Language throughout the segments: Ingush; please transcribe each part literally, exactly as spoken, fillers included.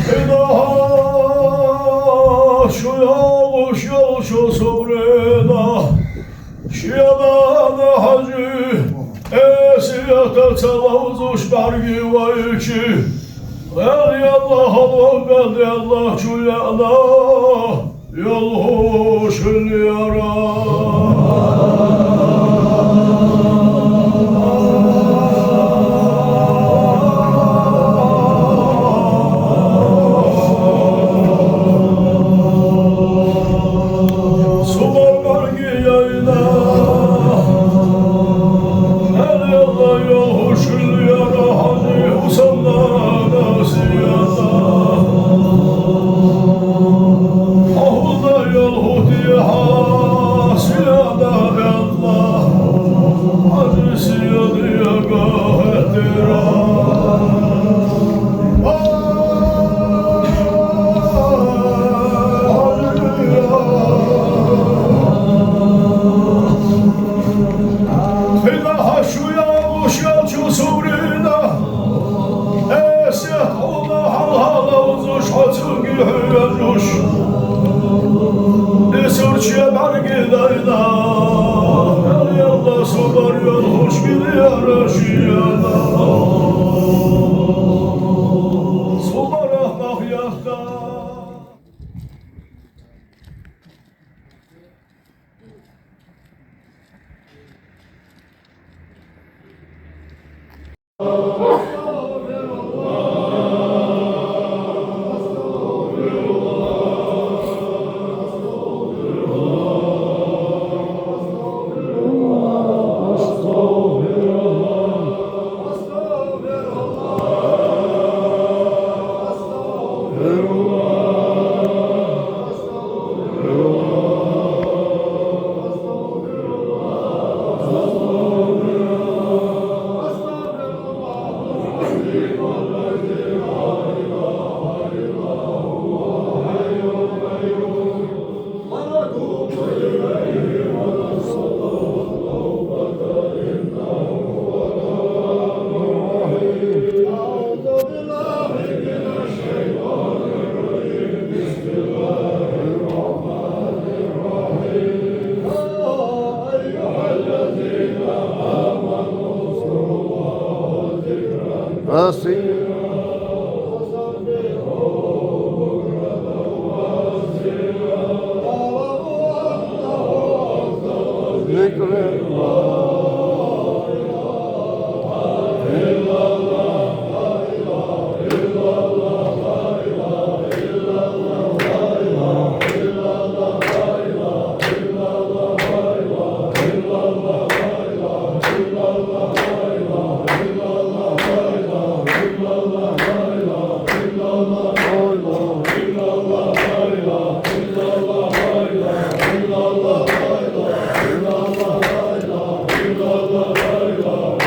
Кхы дӀа хьа шу йоагӀаш йолча субарена ший нана Хьажий Эсета ца ловзаш бӀаргавайча, Даьла, Даьла, хьалван Даьла, Даьла чу яьнна йолхаш хилар. Субар бӀаргаяйна, Даьла, йолхаш хилар Хьажий Хьусамнана Эсета. Хьо хӀанз йолху тӀехьа сийле да, Даьла, Хьажий Эсета яга хетар. Кхы дӀа хьа шу йоагӀаш йолча субарена Эсет хьона хьалха ловзаш, хьо цунга хьежаш, Эсурче бӀаргадайна, Даьла, субар йолхаш хилар ший нана. Субарах мах яхта.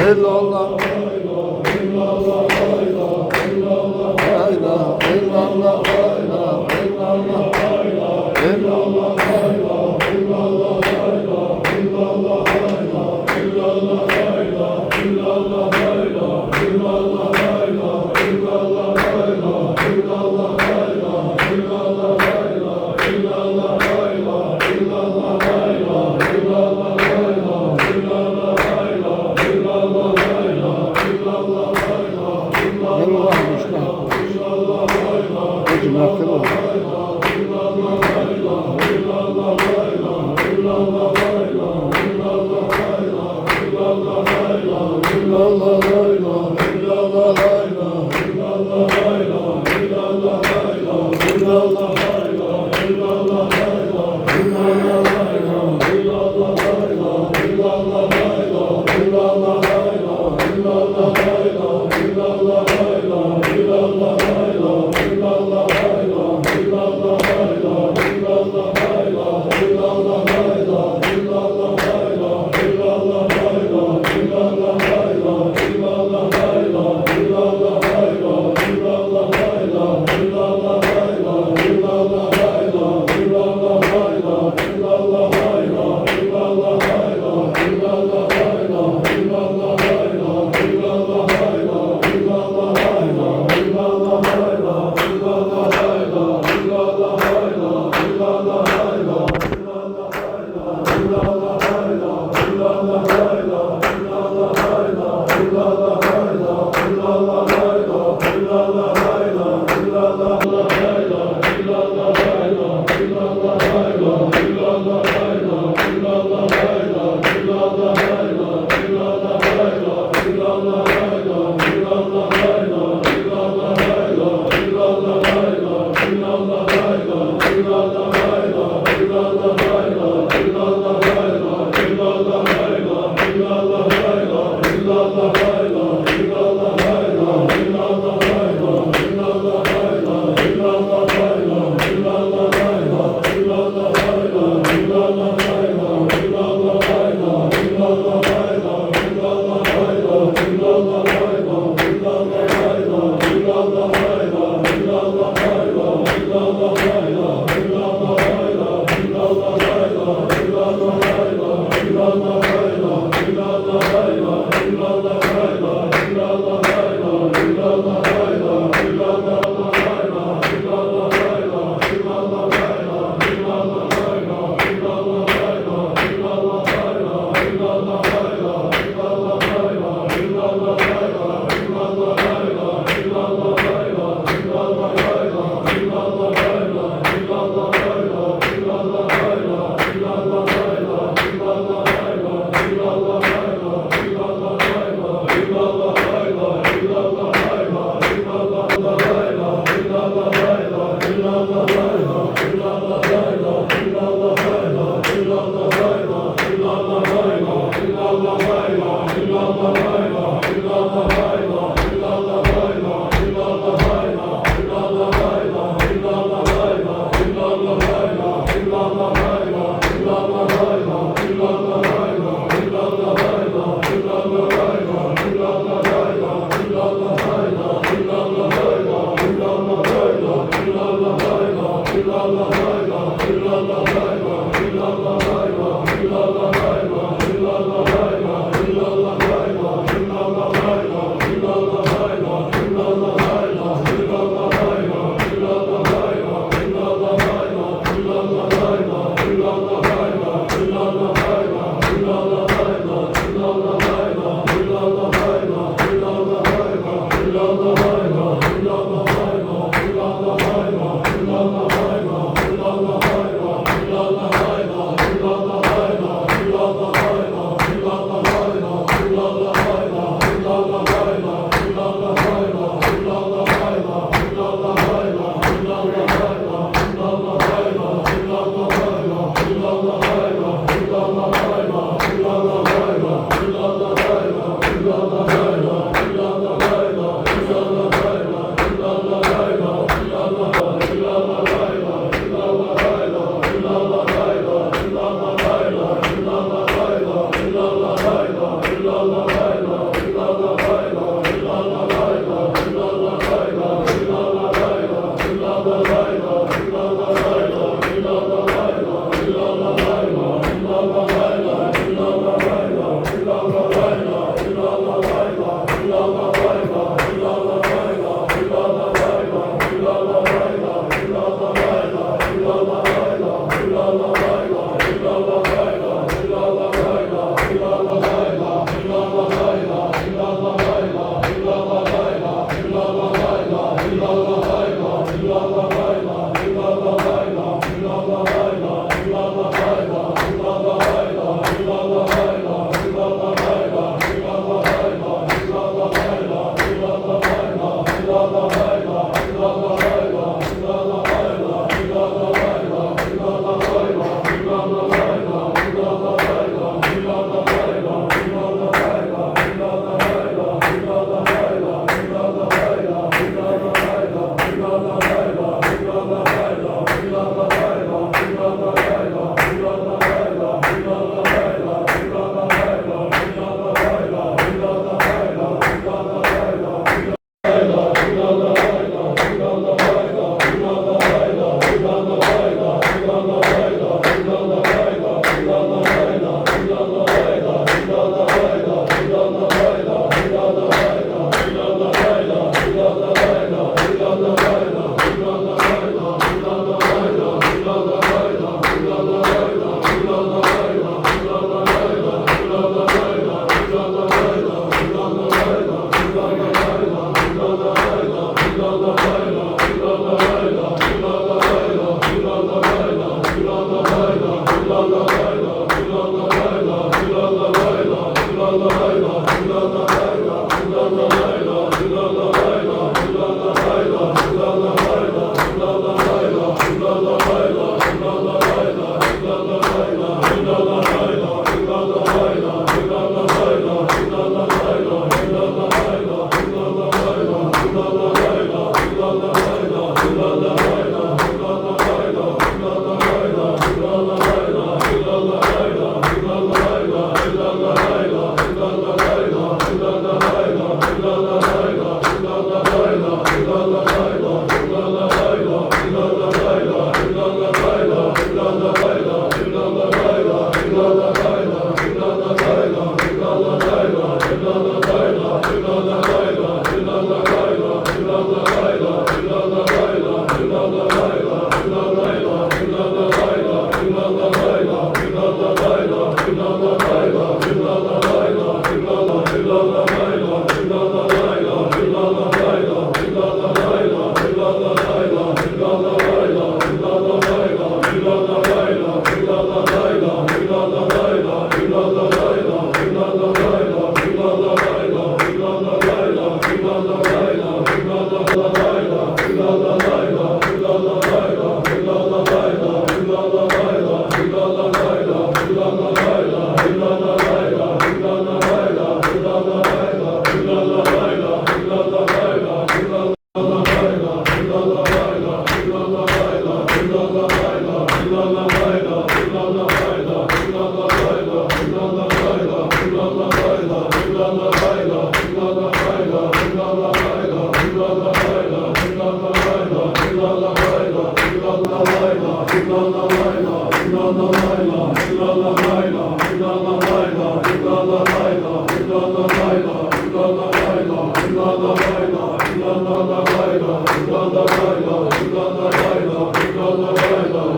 إلا الله. لا إله إلا الله، لا إله إلا الله، لا إله إلا الله. أعوذ بالله من الشيطان الرجيم.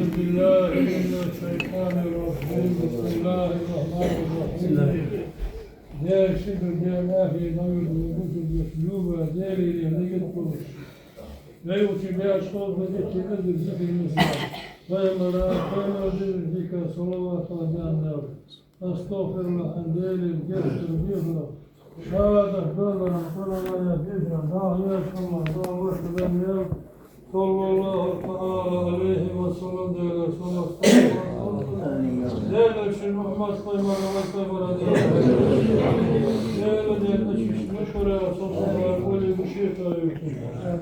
بسم الله الرحمن الرحيم. Даьла ши дар, Даьла лаьфе дӀайолда вай бусалба йиша, любой Даьлера дика долаш. Вай учи беш хоза дикка деза зикар мисал. Пайхамара, пайхамара деза дика салават ала даьннад. أستغفر الله, Даьлера гешт дехар. Шадах далара, Къуръана дехар, дагӀа яшалла, дагӀа ваша бен ял. صلى الله تعالى عليه وسلم, Даьла салам. Даьла ши Мухьаммад пайхамара, вай пайхамара дехар. Даьла, Даьла ши Мухьаммад пайхамара, вай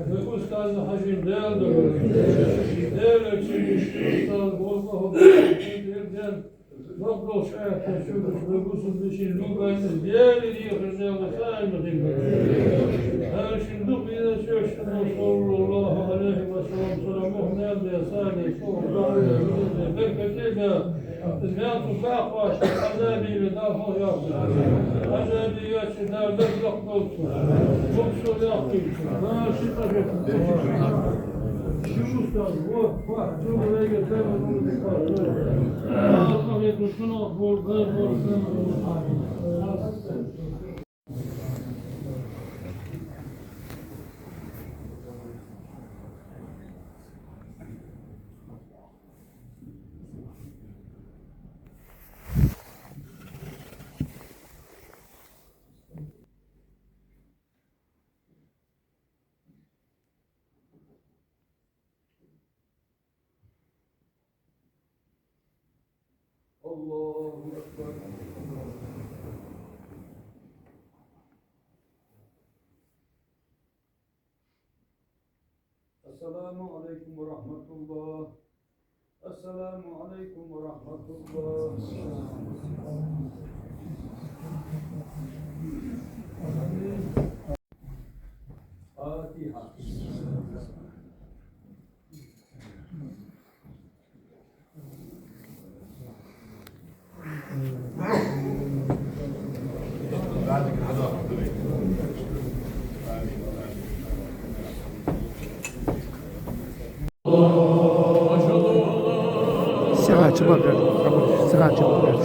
вай устаза Хьажин Даьла духьа. Даьла ши устаз, валлахӀи, Даьла Бакъдолча аьттонаш чугуш, вай бусалба йишин любой Даьла дехар, Даьла саьрмахинга. Даьла шин дукха везача, صلى الله عليه وسلم, салам, мухь мел де, саьрмахинга, беркате де. Из мел цу бакъваш, Ӏазабе да хьо яхаш. Ӏазабе яц, Даьла дерригаш долча. Мукъсо яхаш. Даьла ши къахетам. Ши устаз, вот, вот, цу вайга тема. الله أكبر. السلام عليكم ورحمة الله. السلام عليكم ورحمة الله. الفاتحة. Сиха чу ма бер, сиха чу ма бер.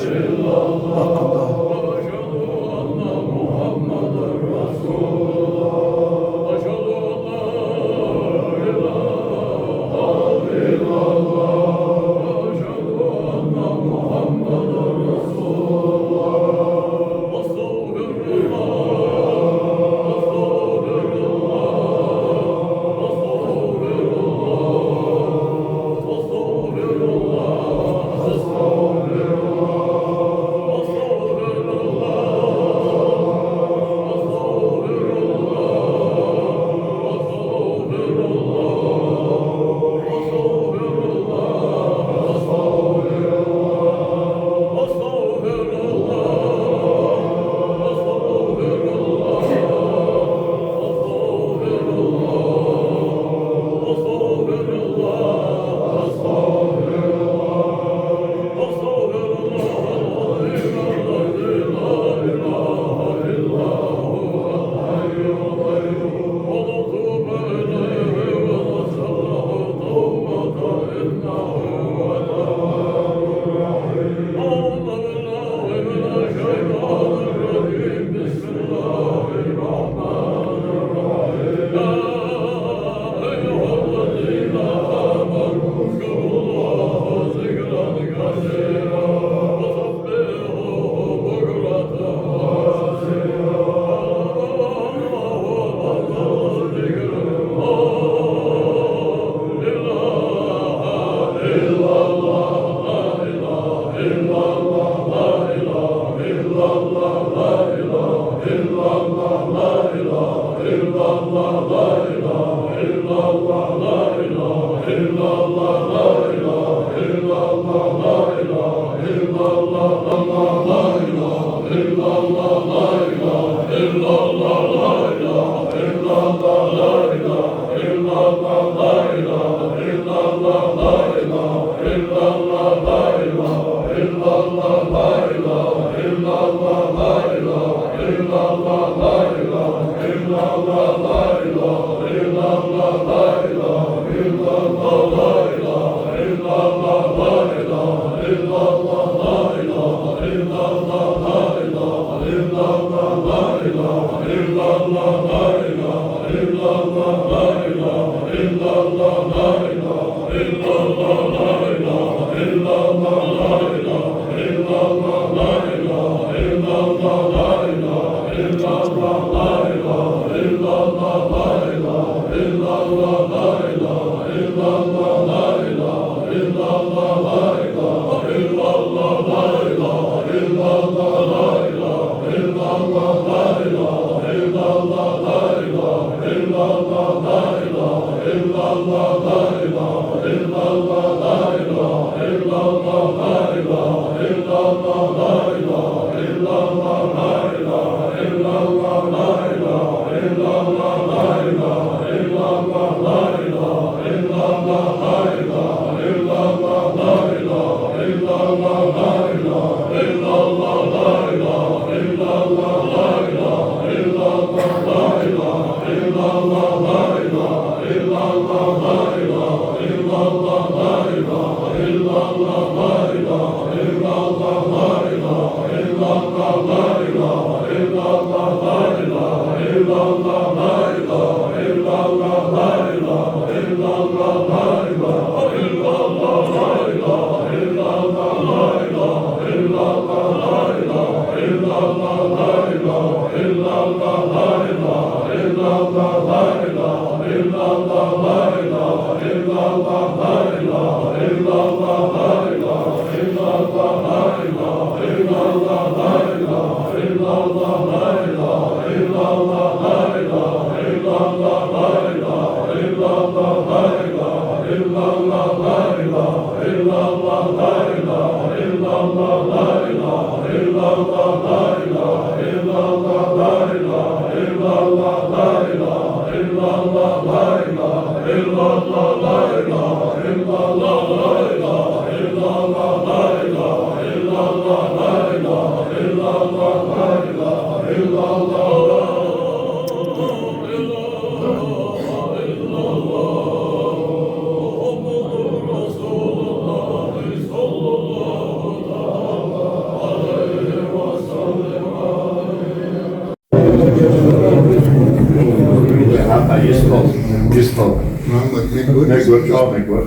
Мухьаммад Мегвар. Мегвар, чӀоагӀа Мегвар.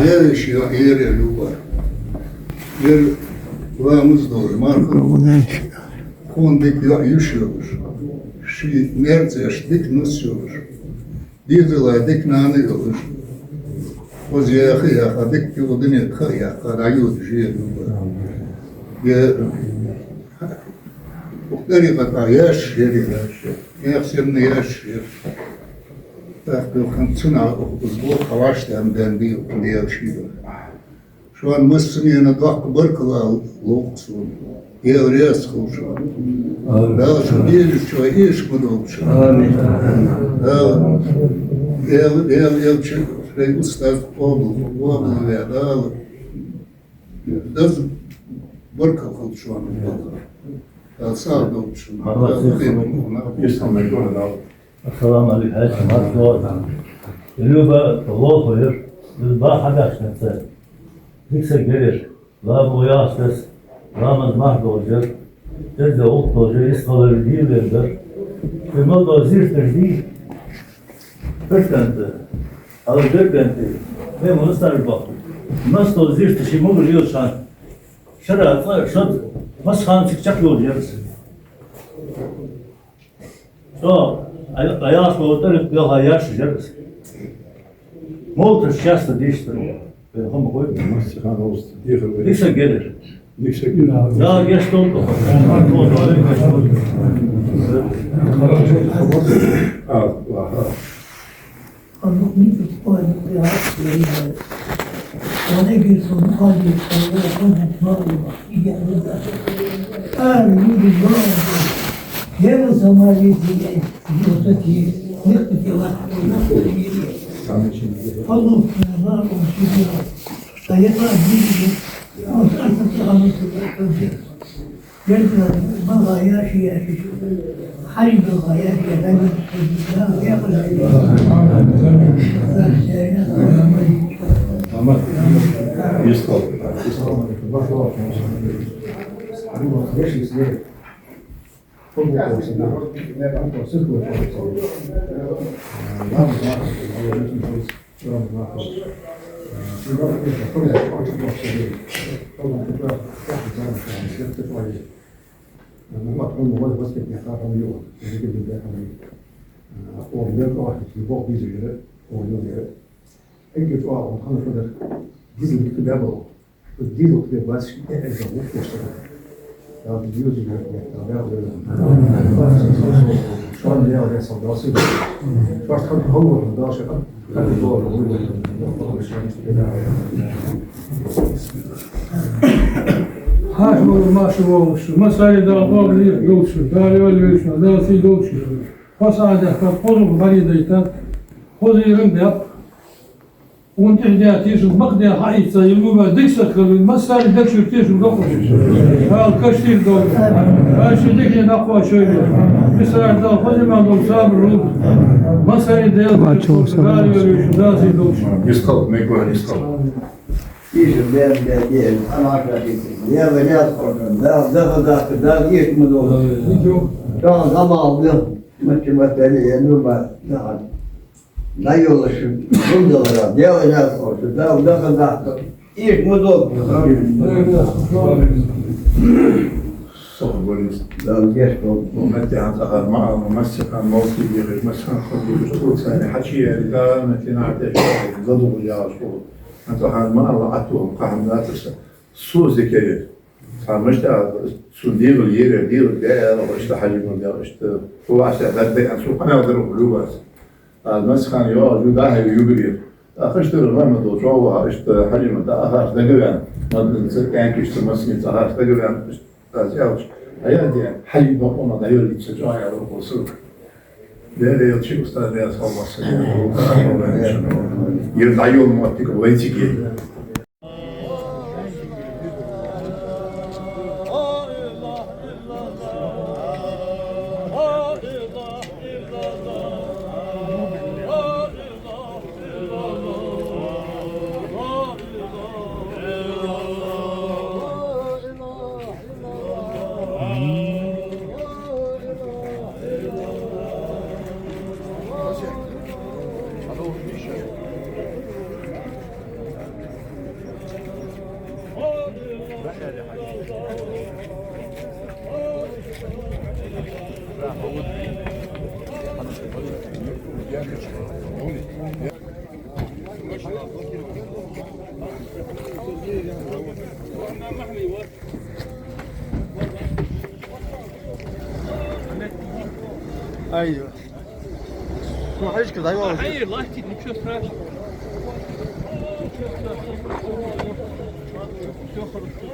Лераш я, лера я, Люба. Лер ламаз дора, марха. Хьона дика йоӀ-йиша йолаш. Ший мерзаш дика нус йолаш. Дезала дика нана йолаш. Хоза яха, яха, дика кило дунен ха яха, дӀайода жер Люба. Я, укх тӀарикъата яш жер, яш. Яхсенна яш жер. ТӀаккха хӀанз цунах укх узбо хьаваш дам дам бий укх Дела шийла. Шоана массанена доккха баркал ала ловкъ сона. Дела раьза хилва шоана. Амин. Дала шо дезача чу эшаш ма долда шо. Амин. Дала, Дела, Дела, Дела, шоай устаз къоабал, къоабал ве, Дала. Деза баркал хилда шоана. Дала сагӀа долда шоана. Дала хӀама. Ассаламу Ӏалайкум, хьаьший, марша доагӀа. Люба, лоха яр, из ба хьадахьаш ца. Дика саг яр ер. Лабу яхаш дас, ламаз мах долаш яр. Дерза гӀулакх долаш яр, из кхалар дийла дар. Шоай мел дола зирташ дий? Пертанта, ала дергданта, ме мунастар баху. Мас дола зирташ ший могар йолаш хана. Шера цӀа, шад, мас хана цик чакх йолаш яр из. Со, ай, ай, ас волу тӀарикъ белха яш жерас. Молташ часто дийшта. Э, хӀама гой. Масса хан ост, дихар гой. Дика саг яр ер. Дика саг яр ер. Да, я что-то. А, ага. Аллах не подходит, я говорю. Он говорит, он уходит, он говорит, он говорит, мало, и я не знаю. А, люди, мало. Я на самом деле, вот такие, их хотела, Аллах, не знаю, он сидел. А я так видел, он так, так, так, так, так. Герга бала яши яши. Хьарибалха яши яши. Йистхал. Нагахь хьона вай васкет яхар хьона йола, эггара дика хьона йола. Оха мел оаха бох диза яра, оха йола яра. Эггара чӀоагӀа хьона хана хӀадар, диза дика баьбало. Диза дика бац, э, э, за вот просто. Да, диза яра, да, да, да. Шоана яра, я солдат. Шоаш хана хьона, да, шоаш. Хьаьша волу, маша волу, массаре Дала къобал дойла шун, Дала йола йойла шун, Дала сий долда шун. Хьо сагӀа даьхкад, хоза барий дайта, хоза иран баьб. Укхун тӀехьа даь тешал бакъ даь хьаийца, йилма дика саг хилва, массаре декшур тешал бакъ. Дала каштир долда. Дала ши дикане дакъа шоайла. Мисар Дала хоза ма долу сабар лу. Массаре Дала йола йойла шун, Дала сий долда шун. Йистхал, мегвар йистхал. Иштта бен бен бен, амаша дийци. Я вариант кордон, да, да, да, да, да, иштта ма долу. Да, да, да, да, мачи матали, я ну ба, да. Да, йолаш, гундалара, дело я кордон, да, да, да, да. Иштта ма долу. Сохбарис. Да, геш долу. Маттихан цӀахар ма аллара, массихан мовсий дехаш, массихан хӀама дехаш, Турцани хьачи яри, да, маттина хьатеш, задугу яш. Ан цӀахар ма аллара, атту хӀама кхахьам дацарса. Суза декаре. Цхьа мишта а, цун дегӀал ерар, дегӀал даьра, иштта хьажимал даьра, иштта. Хуласа даддай, ан цу къамел дар уху любас. А, массихан йоагӀаш ю, дахьа югар яр. Ахаштара Махьмад чӀоагӀа ваха, иштта Хьалимат ахарш дагаваьнна, маднанца, кӀаьнкашца, массанеца ахарш дагаваьнна, иштта аз аьлча, хьаяде, Хьалимат бакъонах дӀайоллийтар чӀоагӀа вокхо саг. Даьла элча, устаз, Даьла салам хилда цунна, ер дӀайола моттиг вай цига. أيوه. شو حيشكل؟ أيوه. Хьай, лахтит, ничего страшного. Всё хорошо.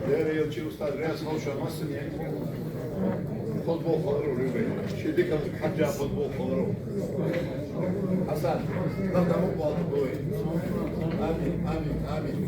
Даьла элча, устаз, раьза хилва шоана массане. Футбол хилар, любой. Ши дика хьажа футбол хилар. Хьасан, нах дӀа ма боалда вай. Амин, амин, амин.